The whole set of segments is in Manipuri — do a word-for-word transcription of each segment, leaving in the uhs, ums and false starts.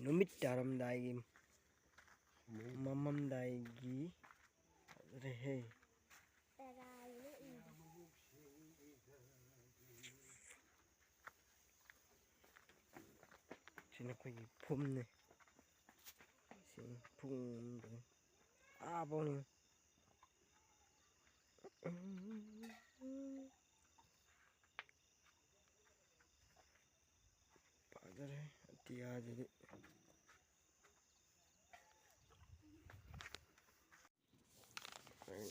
ꯅꯨꯃꯤꯠ ꯇꯥꯔꯝꯗꯥꯏꯒꯤ, ꯃꯃꯝꯗꯥꯏꯒꯤ ꯐꯖꯔꯦꯍꯦ꯫ ꯁꯤꯅ ꯑꯩꯈꯣꯏꯒꯤ ꯐꯨꯝꯅꯤ꯫ ꯁꯤ ꯐꯨꯝꯗꯅꯤ꯫ ꯑꯥ ꯐꯥꯎꯅꯤ꯫ ꯐꯖꯔꯦ ꯑꯇꯤꯌꯥꯁꯤꯗꯤ꯫ ꯑꯩꯈꯣꯏ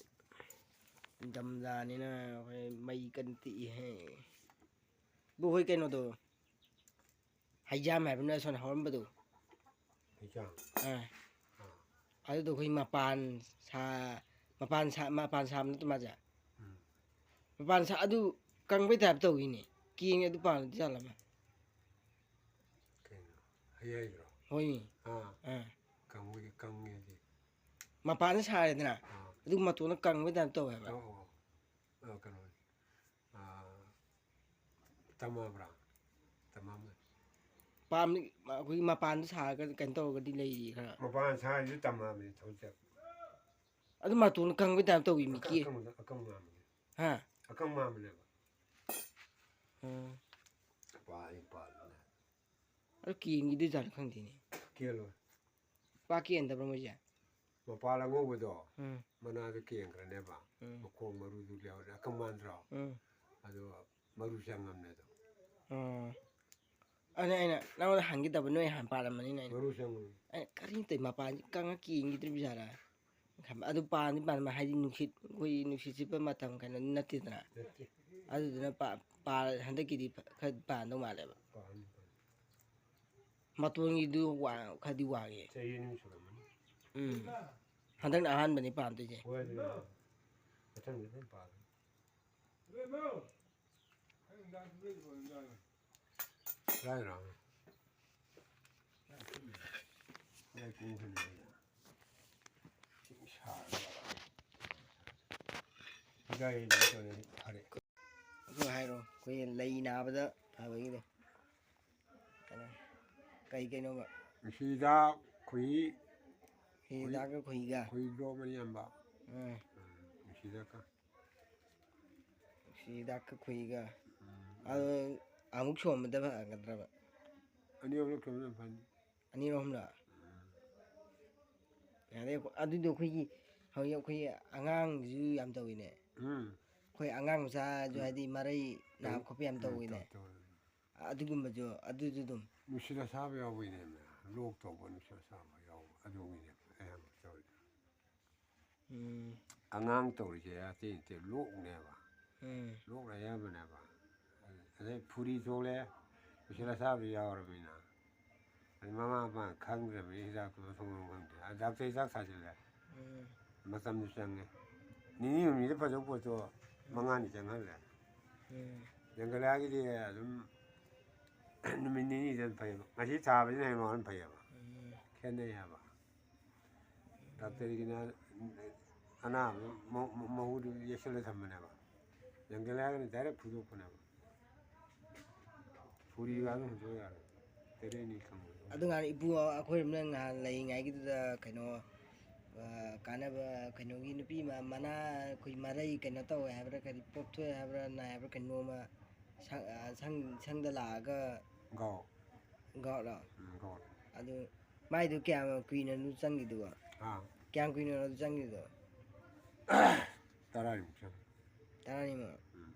ꯅꯤꯡꯊꯝꯊꯥꯅꯤꯅ ꯑꯩꯈꯣꯏ ꯃꯩ ꯀꯟꯅ ꯇꯤꯛꯏꯍꯦ꯫ ꯕꯨ, ꯍꯣꯏ ꯀꯩꯅꯣꯗꯣ, ꯍꯩꯖꯥꯝ ꯍꯥꯏꯕ ꯅꯣꯏ ꯑꯁꯣꯝꯗ ꯍꯧꯔꯝꯕꯗꯣ꯫ ꯍꯩꯖꯥꯝ? ꯑꯥ꯫ ꯑꯥ꯫ ꯑꯗꯨꯗꯣ ꯑꯩꯈꯣꯏ ꯃꯄꯥꯟ ꯁꯥ-, ꯃꯄꯥꯟ ꯁꯥ-, ꯃꯄꯥꯟ ꯁꯥꯕ ꯅꯠꯇ꯭ꯔꯣ ꯃꯥꯁꯦ? ꯎꯝ꯫ ꯃꯄꯥꯟ ꯁꯥ-, ꯑꯗꯨ ꯀꯪꯕꯩ ꯇꯥꯏꯞ ꯇꯧꯏꯅꯦ꯫ ꯀꯦꯡꯉꯦ ꯑꯗꯨ ꯄꯥꯟꯕꯗꯤ ꯖꯥꯠꯂ ꯃꯥ? ꯀꯩꯅꯣ? ꯍꯩ ꯍꯥꯏꯗ꯭ꯔꯣ? ꯍꯣꯏꯅꯦ꯫ ꯑꯥ꯫ ꯑꯥ꯫ ꯀꯪꯕꯒꯤ ꯀꯪꯉꯦꯗꯤ꯫ ꯃꯄꯥꯟꯗ ꯁꯥꯔꯦꯗꯅ, ꯑꯥ꯫ ꯑꯗꯨ ꯃꯇꯣꯟꯗ ꯀꯪꯕꯩ ꯇꯥꯏꯞ ꯇꯧꯋꯦ ꯍꯥꯏꯕ꯫ ꯑꯧ, ꯑꯧ꯫ ꯑꯥ, ꯀꯩꯅꯣꯅꯤ꯫ ꯑꯥ, ꯇꯝꯃꯕ꯭ꯔꯥ? ꯇꯝꯃꯝꯃꯅꯤ꯫ ꯄꯥꯝꯃꯤ, ꯑꯩꯈꯣꯏꯒꯤ ꯃꯄꯥꯟꯗ ꯁꯥꯔꯒ ꯀꯩꯅꯣ ꯇꯧꯔꯒꯗꯤ ꯂꯩꯔꯤ ꯈꯔ꯫ ꯃꯄꯥꯟ ꯁꯥꯔꯤꯁꯨ ꯇꯝꯃꯕꯅꯤ ꯊꯧꯖꯤꯜ꯫ ꯑꯗꯨ ꯃꯇꯣꯟ ꯀꯪꯕꯩ ꯇꯥꯏꯞ ꯇꯧꯏ, ꯃꯤ ꯑꯀꯪ-, ꯀꯦ-, ꯑꯀꯪꯕ, ꯑꯀꯪꯕ ꯃꯥꯟꯕꯅꯦ꯫ ꯍꯥ? ꯑꯀꯪꯕ ꯃꯥꯟꯕꯅꯦꯕ꯫ ꯎꯝ꯫ ꯄꯥꯜꯂꯤ, ꯄꯥꯜꯂꯤ꯫ ꯑꯗꯨ ꯀꯦꯡꯒꯤꯗꯣꯏ ꯖꯥꯠꯂ ꯈꯪꯗꯦꯅꯦ꯫ ꯀꯦꯜꯂꯣꯏ꯫ ꯄꯥꯛ ꯀꯦꯟꯗꯕ꯭ꯔꯣ ꯃꯣꯏꯁꯦ? ꯃꯄꯥꯜ ꯑꯉꯧꯕꯗꯣ, ꯎꯝ꯫ ꯃꯅꯥꯗꯣ ꯀꯦꯟꯈ꯭ꯔꯅꯦꯕ꯫ ꯎꯝ꯫ ꯃꯈꯣꯡ ꯃꯔꯨꯗꯨ ꯂꯩꯍꯧꯔꯦ꯫ ꯑꯀꯪ ꯃꯥꯟꯗ꯭ꯔꯣ? ꯎꯝ꯫ ꯑꯗꯣ ꯃꯔꯨ ꯆꯪꯉꯝꯅꯦ ꯑꯗꯣ꯫ ꯎꯝ꯫ ꯑꯗꯨꯅ ꯑꯩꯅ ꯅꯪꯉꯣꯟꯗ ꯍꯪꯒꯦ ꯇꯧꯕ, ꯅꯣꯏ ꯍꯥꯟꯅ ꯄꯥꯜꯂꯝꯕꯅꯤꯅ ꯑꯩꯅ꯫ ꯃꯔꯨ ꯆꯪꯉꯝꯅꯦ꯫ ꯑꯩꯅ ꯀꯔꯤꯅꯣ ꯇꯧꯔꯤ, ꯃꯄꯥꯟꯁꯤ ꯀꯪꯉ ꯀꯦꯟꯈꯤꯗ꯭ꯔꯤꯕ ꯖꯥꯠꯂ? ꯈꯟꯕ꯫ ꯑꯗꯨ ꯄꯥꯟꯗꯤ ꯄꯥꯟꯕ ꯍꯥꯏꯗꯤ ꯅꯨꯡꯁꯤꯠ, ꯑꯩꯈꯣꯏ ꯅꯨꯡꯁꯤꯠ ꯁꯤꯠꯄ ꯃꯇꯝ ꯀꯩꯅꯣ ꯅꯠꯇꯦꯗꯅ꯫ ꯅꯠꯇꯦ꯫ ꯑꯗꯨꯗꯨꯅ ꯄꯥ-, ꯄꯥ-, ꯍꯟꯗꯛꯀꯤꯗꯤ ꯐ-, ꯈꯔ ꯄꯥꯟꯗꯧ ꯃꯥꯜꯂꯦꯕ꯫ ꯄꯥꯟꯅꯤ, ꯄꯥꯟꯅꯤ꯫ ꯃꯇꯣꯟꯒꯤꯗꯨ ꯋꯥꯡ-, ꯈꯔꯗꯤ ꯋꯥꯡꯉꯦ꯫ ꯆꯍꯤ ꯑꯅꯤ ꯁꯨꯔꯝꯃꯅꯤ꯫ ꯎꯝ꯫ ꯍꯟꯗꯛꯅ ꯑꯍꯥꯟꯕꯅꯤ ꯄꯥꯟꯗꯣꯏꯁꯦ꯫ ꯍꯣꯏ, ꯑꯗꯨꯅ ꯃꯊꯪꯗꯤ ꯑꯗꯨꯝ ꯄꯥꯜꯂꯅꯤ꯫ ꯂꯥꯏꯔꯣ? ꯂꯥꯏ ꯀꯨꯝꯈꯤꯅꯤ꯫ ꯏꯁꯤꯡ ꯁꯥꯔꯒ꯫ ꯍꯤꯒꯥꯏ ꯂꯩꯇꯧꯔꯦ, ꯐꯔꯦ꯫ ꯑꯗꯨ ꯍꯥꯏꯔꯣ, ꯑꯩꯈꯣꯏ ꯂꯩ ꯅꯥꯕꯗ ꯐꯕꯒꯤꯗꯣ꯫ ꯀꯩꯅꯣ, ꯀꯩ ꯀꯩꯅꯣꯕ? ꯅꯨꯡꯁꯤꯗꯥꯛ ꯈꯣꯏꯍꯤ, ꯍꯤꯗꯥꯛꯀ ꯈꯣꯏꯍꯤꯒ꯫ ꯈꯣꯏꯍꯤ ꯂꯣꯛ ꯑꯃ ꯌꯥꯝꯕ꯫ ꯎꯝ꯫ ꯎꯝ, ꯅꯨꯡꯁꯤꯗꯥꯛꯀ꯫ ꯍꯤꯗꯥꯛꯀ ꯈꯣꯏꯍꯤꯒ꯫ ꯎꯝ. ꯑꯗꯣ ꯑꯃꯨꯛ ꯁꯣꯝꯕꯗ ꯐꯒꯗ꯭ꯔꯕ? ꯑꯅꯤ ꯑꯍꯨꯝꯂꯛ ꯁꯣꯝꯕꯗ ꯐꯅꯤ. ꯑꯅꯤꯔꯣꯝꯂ? ꯑꯗꯩ ꯑꯩꯈꯣꯏ- ꯑꯗꯨꯗꯣ ꯑꯩꯈꯣꯏꯒꯤ ꯍꯧꯖꯤꯛ ꯑꯩꯈꯣꯏꯒꯤ ꯑꯉꯥꯡꯁꯨ ꯌꯥꯝ ꯇꯧꯋꯤꯅꯦ꯫ ꯎꯝ. ꯑꯩꯈꯣꯏ ꯑꯉꯥꯡ ꯃꯆꯥꯁꯨ ꯍꯥꯏꯗꯤ ꯃꯔꯩ ꯅꯥꯕ ꯈꯣꯠꯄ ꯌꯥꯝ ꯇꯧꯋꯤꯅꯦ꯫ ꯇꯧ- ꯇꯧ. ꯑꯗꯨꯒꯨꯝꯕꯁꯨ ꯑꯗꯨꯁꯨ ꯑꯗꯨꯝ ꯅꯨꯡꯁꯤꯠ ꯑꯁꯥꯕ ꯌꯥꯎꯕꯩꯅꯦ. ꯂꯣꯛ ꯇꯧꯕ ꯅꯨꯡꯁꯤꯠ ꯑꯁꯥꯕ ꯌꯥꯎꯕ ꯑꯗꯨꯒꯤꯅꯦ ꯑꯌꯥꯝꯕ ꯇꯧꯔꯤꯗꯣ. ꯎꯝ. ꯑꯉꯥꯡ ꯇꯧꯔꯤꯁꯦ ꯑꯇꯩ ꯅꯠꯇꯦ, ꯂꯣꯛꯅꯦꯕ. ꯎꯝ. ꯂꯣꯛꯅ ꯑꯌꯥꯝꯕꯅꯦꯕ. ꯑꯗꯩ ꯐꯨꯔꯤ ꯊꯣꯛꯂꯛꯑꯦ, ꯅꯨꯡꯁꯤꯠ ꯑꯁꯥꯕ ꯌꯥꯎꯔꯕꯅꯤꯅ. ꯑꯗꯩ ꯃꯃꯥ ꯃꯄꯥꯅ ꯈꯪꯗ꯭ꯔꯕꯅꯤꯅ ꯍꯤꯗꯥꯛꯇꯣ ꯃꯊꯣꯡ ꯃꯔꯝ ꯈꯪꯗꯦ. ꯑꯗ ꯗꯥꯛꯇꯔ ꯍꯤꯗꯥꯛ ꯊꯥꯖꯤꯜꯂꯦ. ꯎꯝ. ꯃꯇꯝꯁꯨ ꯆꯪꯉꯦ. ꯅꯤꯅꯤ ꯍꯨꯝꯅꯤꯗ ꯐꯗꯧ ꯄꯣꯠꯇꯣ ꯃꯉꯥꯅꯤ ꯆꯪꯍꯜꯂꯦ. ꯎꯝ. ꯖꯪꯒꯂꯤꯌꯥꯒꯤꯗꯤ ꯑꯗꯨꯝ ꯅꯨꯃꯤꯠ ꯅꯤꯅꯤꯗ ꯑꯗꯨꯝ ꯐꯩꯌꯦꯕ. ꯉꯁꯤ ꯊꯥꯕꯁꯤꯅ ꯍꯌꯦꯡ ꯅꯣꯡꯉꯥꯟꯕ ꯐꯩꯌꯦꯕ. ꯎꯝ. ꯈꯦꯠꯅꯩ ꯍꯥꯏꯕ. ꯗꯥꯛꯇꯔꯒꯤꯅ ꯑꯅꯥꯕ ꯃ- ꯃ- ꯃꯍꯨꯗꯨ ꯌꯦꯛꯁꯜꯂ ꯊꯝꯕꯅꯦꯕ. ꯖꯪꯒꯂꯤꯌꯥꯒꯤꯅ ꯗꯥꯏꯔꯦꯛ ꯐꯨꯗꯣꯛꯄꯅꯦꯕ. ꯐꯨꯔꯤꯒ ꯑꯗꯨꯝ ꯍꯨꯟꯗꯣꯛ ꯌꯥꯔꯦ. ꯇꯔꯦꯠꯅꯤ ꯈꯪꯕꯗꯣ. ꯑꯗꯨ ꯉꯥꯏꯅ ꯏꯄꯨ ꯑꯩꯈꯣꯏꯔꯣꯝꯗ ꯉꯍꯥꯟ ꯂꯩꯔꯤꯉꯩꯒꯤꯗꯨꯗ ꯀꯩꯅꯣ, ꯑ, ꯀꯥꯟꯅꯕ ꯀꯩꯅꯣꯒꯤ ꯅꯨꯄꯤ ꯑꯃ ꯃꯅꯥ ꯑꯩꯈꯣꯏ ꯃꯔꯩ ꯀꯩꯅꯣ ꯇꯧꯋꯦ ꯍꯥꯏꯕ꯭ꯔꯥ, ꯀꯔꯤ ꯄꯣꯞꯊꯣꯛꯑꯦ ꯍꯥꯏꯕ꯭ꯔꯥ, ꯅꯥꯏ ꯍꯥꯏꯕ꯭ꯔꯥ, ꯀꯩꯅꯣꯝꯃ ꯁꯪ- ꯑ, ꯁꯪ- ꯁꯪꯗ ꯂꯥꯛꯑꯒ ꯒꯥꯎ. ꯒꯥꯎꯠꯂꯣ? ꯎꯝ, ꯒꯥꯎ. ꯑꯗꯨ ꯃꯥꯏꯗꯨ ꯀꯌꯥꯝ ꯀꯨꯏꯅꯅꯣ ꯆꯪꯈꯤꯗꯨꯕꯣ? ꯑꯥ. ꯀꯌꯥꯝ ꯀꯨꯏꯅꯅꯣ ꯑꯗꯨ ꯆꯪꯈꯤꯗꯣ? ꯇꯔꯥꯅꯤꯃꯨꯛ ꯆꯪꯉꯦ. ꯇꯔꯥꯅꯤꯃꯨꯛ? ꯎꯝ.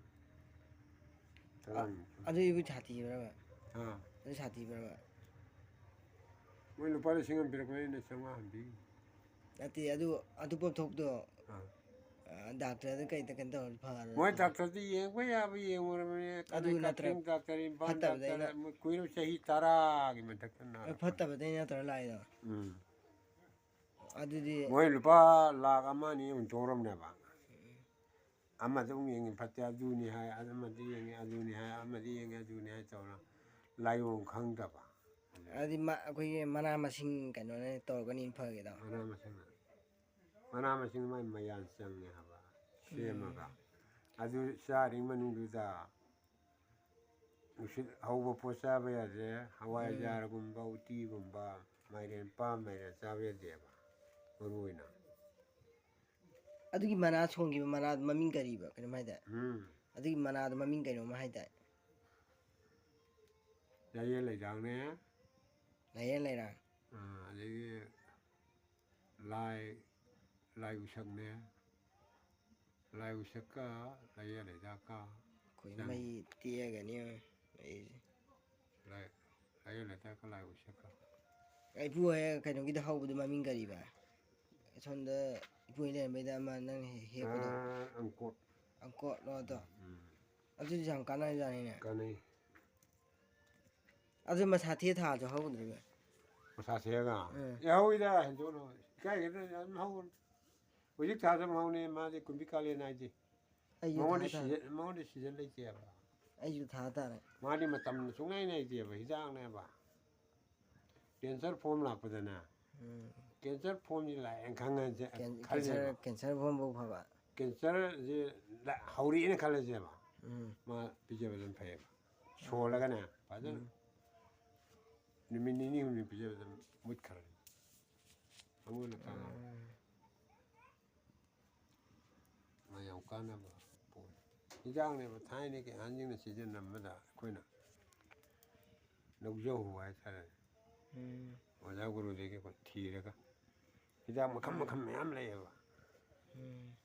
ꯇꯔꯥꯅꯤꯃꯨꯛ ꯆꯪꯉꯦ. ꯑꯗꯨ ꯏꯕꯨ ꯁꯥꯊꯤꯕ꯭ꯔꯕ? ꯑꯥ. ꯑꯗꯨ ꯁꯥꯊꯤꯕ꯭ꯔꯕ? ꯃꯣꯏ ꯂꯨꯄꯥ ꯂꯤꯁꯤꯡ ꯑꯃ ꯄꯤꯔꯛꯄꯅꯦ, ꯑꯩꯅ ꯆꯥꯝꯃꯉꯥ ꯍꯟꯕꯤ. ꯅꯠꯇꯦ, ꯑꯗꯨ ꯑꯗꯨ ꯄꯣꯠꯊꯣꯛꯇꯣ, ꯑꯥ. ꯑ, ꯗꯥꯛꯇꯔꯗ ꯀꯩꯗ ꯀꯩꯅꯣ ꯇꯧꯔꯗꯤ ꯐꯔꯣꯏ? ꯃꯣꯏ ꯗꯥꯛꯇꯔꯗꯤ ꯌꯦꯡꯕ ꯌꯥꯕ ꯌꯦꯡꯉꯨꯔꯕꯅꯦ. ꯑꯗꯨ ꯀꯛꯆꯤꯡ ꯅꯠꯇ꯭ꯔ- ꯗꯥꯛꯇꯔ, ꯏꯝꯐꯥꯜ ꯐꯠꯇꯕꯗ ꯗꯥꯛꯇꯔ, ꯑꯩꯅ- ꯃꯣꯏ ꯀꯨꯏꯔꯕ ꯆꯍꯤ ꯇꯔꯥꯒꯤ ꯃꯊꯛꯇ ꯅꯥꯔꯛꯄꯅꯦ. ꯐꯠꯇꯕꯗꯩ ꯅꯠꯇ꯭ꯔ ꯂꯥꯛꯏꯗꯣ? ꯎꯝ. ꯑꯗꯨꯗꯤ ꯃꯣꯏ ꯂꯨꯄꯥ ꯂꯥꯛ ꯑꯃ ꯑꯅꯤ ꯍꯨꯟꯗꯣꯛꯎꯔꯕꯅꯦꯕ. ꯑꯃꯗ ꯑꯃꯨꯛ ꯌꯦꯡꯉꯤ, ꯐꯠꯇꯦ, ꯑꯗꯨꯅꯤ ꯍꯥꯏ, ꯑꯃꯗ ꯌꯦꯡꯉꯤ, ꯑꯗꯨꯅꯤ ꯍꯥꯏ, ꯑꯃꯗ ꯌꯦꯡꯉꯤ, ꯑꯗꯨꯅꯤ ꯍꯥꯏ ꯇꯧꯔ ꯂꯥꯏꯑꯣꯡ ꯈꯪꯗꯕ. ꯑꯗꯨꯗꯤ ꯃ- ꯑꯩꯈꯣꯏꯒꯤ ꯃꯅꯥ ꯃꯁꯤꯡ ꯀꯩꯅꯣꯅ ꯇꯧꯔꯒꯅꯤ ꯐꯒꯦꯗꯣ? ꯃꯅꯥ ꯃꯁꯤꯡ, ꯃꯅꯥ ꯃꯁꯤꯡ ꯃꯥꯏ ꯃꯌꯥꯟ ꯆꯪꯉꯦ ꯍꯥꯏꯕ, ꯁꯦꯝꯃꯒ. ꯑꯗꯨ ꯆꯥꯔꯤ ꯃꯅꯨꯡꯗꯨꯗ ꯅꯨꯡꯁꯤꯠ ꯍꯧꯕ ꯄꯣꯠ ꯆꯥꯕ ꯌꯥꯗꯦ꯫ ꯍꯋꯥꯏꯖꯥꯔꯒꯨꯝꯕ, ꯎꯇꯤꯒꯨꯝꯕ, ꯃꯥꯏꯔꯦꯟ, ꯄꯥꯟ ꯃꯥꯏꯔꯦꯟ ꯆꯥꯕ ꯌꯥꯗꯦꯕ, ꯃꯔꯨ ꯑꯣꯏꯅ꯫ ꯑꯗꯨꯒꯤ ꯃꯅꯥ ꯁꯣꯡꯈꯤꯕ ꯃꯅꯥꯗꯣ ꯃꯃꯤꯡ ꯀꯔꯤꯕ? ꯀꯩꯅꯣꯝ ꯍꯥꯏꯗꯥꯏ? ꯎꯝ꯫ ꯑꯗꯨꯒꯤ ꯃꯅꯥꯗꯣ ꯃꯃꯤꯡ ꯀꯩꯅꯣꯝ ꯍꯥꯏꯗꯥꯏ? ꯌꯥꯌꯦꯜ ꯂꯩꯗꯥꯡꯅꯦ꯫ ꯂꯥꯏꯌꯦꯜ ꯂꯩꯔꯥꯡ꯫ ꯑꯥ, ꯑꯗꯒꯤ ꯂꯥꯏ, ꯂꯥꯏ ꯎꯁꯛꯅꯦ꯫ ꯂꯥꯏ ꯎꯁꯛꯀ ꯂꯥꯏꯌꯦꯜ ꯂꯩꯗꯥꯛꯀ꯫ ꯑꯩꯈꯣꯏ ꯆꯪꯉꯤ꯫ ꯃꯩ ꯇꯦꯛꯑꯒꯅꯤ꯫ ꯑꯩꯁꯦ ꯂꯥꯏ, ꯂꯥꯏꯌꯦꯜ ꯂꯩꯗꯥꯛꯀ ꯂꯥꯏ ꯎꯁꯛꯀ꯫ ꯏꯄꯨ ꯍꯣꯏ ꯀꯩꯅꯣꯒꯤꯗ ꯍꯧꯕꯗꯣ ꯃꯃꯤꯡ ꯀꯔꯤꯕ? ꯑꯁꯣꯝꯗ ꯏꯄꯨ ꯍꯣꯏ ꯂꯩꯔꯝꯕꯩꯗ ꯑꯃ ꯅꯪ ꯍꯦꯛ ꯍꯦꯛꯄꯗꯣ꯫ ꯑꯥ, ꯑꯪꯀꯣꯠ꯫ ꯑꯪꯀꯣꯠꯂꯣ ꯑꯗꯣ? ꯎꯝ꯫ ꯑꯗꯨꯗꯤ ꯌꯥꯝ ꯀꯥꯟꯅꯖꯥꯠꯅꯤꯅꯦ꯫ ꯀꯥꯟꯅꯩ꯫ ꯑꯗꯨ ꯃꯁꯥ ꯊꯦ ꯊꯥꯁꯨ ꯍꯧꯗ꯭ꯔꯤꯕ? ꯃꯁꯥ ꯊꯦꯛꯑꯒ? ꯎꯝ꯫ ꯑꯦ, ꯍꯧꯏꯗ, ꯍꯦꯟꯗꯣꯛꯅ꯫ ꯏꯀꯥꯏꯒꯗ꯭ꯔꯥ? ꯌꯥꯝ ꯍꯧꯕꯅꯤ꯫ ꯍꯧꯖꯤꯛ ꯊꯥꯗ ꯍꯧꯅꯤ, ꯃꯥꯗꯤ ꯀꯨꯝꯕꯤ ꯀꯥꯂꯦꯟ ꯍꯥꯏꯁꯦ꯫ ꯑꯩꯁꯨ ꯃꯉꯣꯟꯗ ꯊꯥ ꯇꯥꯔꯦ꯫ ꯁꯤꯖꯟ, ꯃꯉꯣꯟꯗ ꯁꯤꯖꯟ ꯂꯩꯇꯦꯕ꯫ ꯑꯩꯁꯨ ꯊꯥ ꯇꯥꯔꯦ꯫ ꯃꯥꯗꯤ ꯃꯇꯝ ꯁꯨꯡꯅꯥꯏ ꯅꯥꯏꯗꯦꯕ, ꯍꯤꯗꯥꯛꯅꯦꯕ꯫ ꯀꯦꯟꯁꯔ ꯐꯣꯝ ꯂꯥꯛꯄꯗꯅꯦ, ꯎꯝ꯫ ꯀꯦꯟꯁꯔ ꯐꯣꯝꯁꯤ ꯂꯥꯛꯑꯦꯅ ꯈꯪꯉꯁꯦ, ꯀꯦꯟ-, ꯈꯜꯂꯦꯕ꯫ ꯀꯦꯟꯁꯔ, ꯀꯦꯟꯁꯔ ꯐꯣꯝꯐꯧ ꯐꯕ꯫ ꯀꯦꯟꯁꯔꯁꯦ ꯂꯥ-, ꯍꯧꯔꯛꯑꯦꯅ ꯈꯜꯂꯁꯦꯕ, ꯎꯝ꯫ ꯃꯥ ꯄꯤꯖꯕ ꯑꯗꯨꯝ ꯐꯩꯌꯦꯕ꯫ ꯁꯣꯜꯂꯒꯅꯦ, ꯐꯖꯅ ꯎꯝ꯫ ꯅꯨꯃꯤꯠ ꯅꯤꯅꯤ ꯍꯨꯝꯅꯤ ꯄꯤꯖꯕꯗ ꯑꯗꯨꯝ ꯃꯨꯠꯈ꯭ꯔꯅꯤ꯫ ꯑꯃꯨꯛ ꯍꯟꯅ ꯀꯥꯟꯅꯕ꯫ ꯎꯝ꯫ ꯃꯥ ꯌꯥꯝ ꯀꯥꯟꯅꯕ ꯄꯣꯠꯅꯤ꯫ ꯍꯤꯗꯥꯛꯅꯦꯕ, ꯊꯥꯏꯅꯒꯤ ꯑꯍꯟꯁꯤꯡꯅ ꯁꯤꯖꯤꯟꯅꯔꯝꯕꯗ ꯑꯩꯈꯣꯏꯅ ꯂꯧꯖꯍꯧꯕ ꯍꯥꯏꯇꯥꯔꯦ꯫ ꯎꯝ꯫ ꯑꯣꯖꯥ ꯒꯨꯔꯨꯗꯒꯤ ꯑꯩꯈꯣꯏ ꯊꯤꯔꯒ꯫ ꯍꯤꯗꯥꯛ ꯃꯈꯜ ꯃꯈꯜ ꯃꯌꯥꯝ ꯂꯩꯌꯦꯕ꯫ ꯎꯝ꯫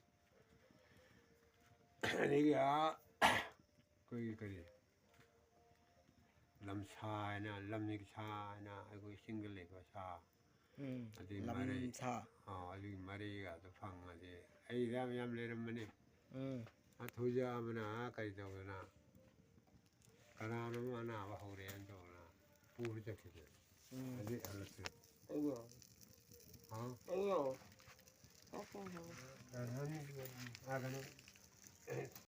ꯑꯗꯒꯤ ꯑꯥ, ꯑꯩꯈꯣꯏꯒꯤ ꯀꯔꯤ, ꯂꯝꯁꯥ ꯍꯥꯏꯅ, ꯂꯝꯅꯤꯛ ꯁꯥ ꯍꯥꯏꯅ ꯑꯩꯈꯣꯏ ꯆꯤꯡꯗ ꯂꯩꯕ ꯁꯥ꯫ ꯎꯝ꯫ ꯑꯗꯨꯒꯤ ꯃꯔꯩ꯫ ꯂꯝꯁꯥ꯫ ꯑꯥ, ꯑꯗꯨꯒꯤ ꯃꯔꯩꯒꯗꯣ ꯐꯪꯉꯗꯤ ꯑꯩꯗ ꯌꯥꯝ ꯂꯩꯔꯝꯕꯅꯤ꯫ ꯎꯝ꯫ ꯑ, ꯊꯣꯏꯖꯥꯕꯅ ꯀꯔꯤ ꯇꯧꯗꯅ, ꯀꯅꯥꯅꯣ ꯑꯅꯥꯕ ꯍꯧꯔꯦꯅ ꯇꯧꯗꯅ ꯄꯨꯔ ꯆꯠꯈꯤꯗꯅ꯫ ꯎꯝ꯫ ꯑꯗꯨꯗꯤ ꯍꯜꯂꯛꯇ꯭ꯔꯦ꯫ ꯑꯩꯅ ꯍꯥ? ꯑꯩꯅ ꯑꯍꯟ-, ꯑ, ꯀꯩꯅꯣ,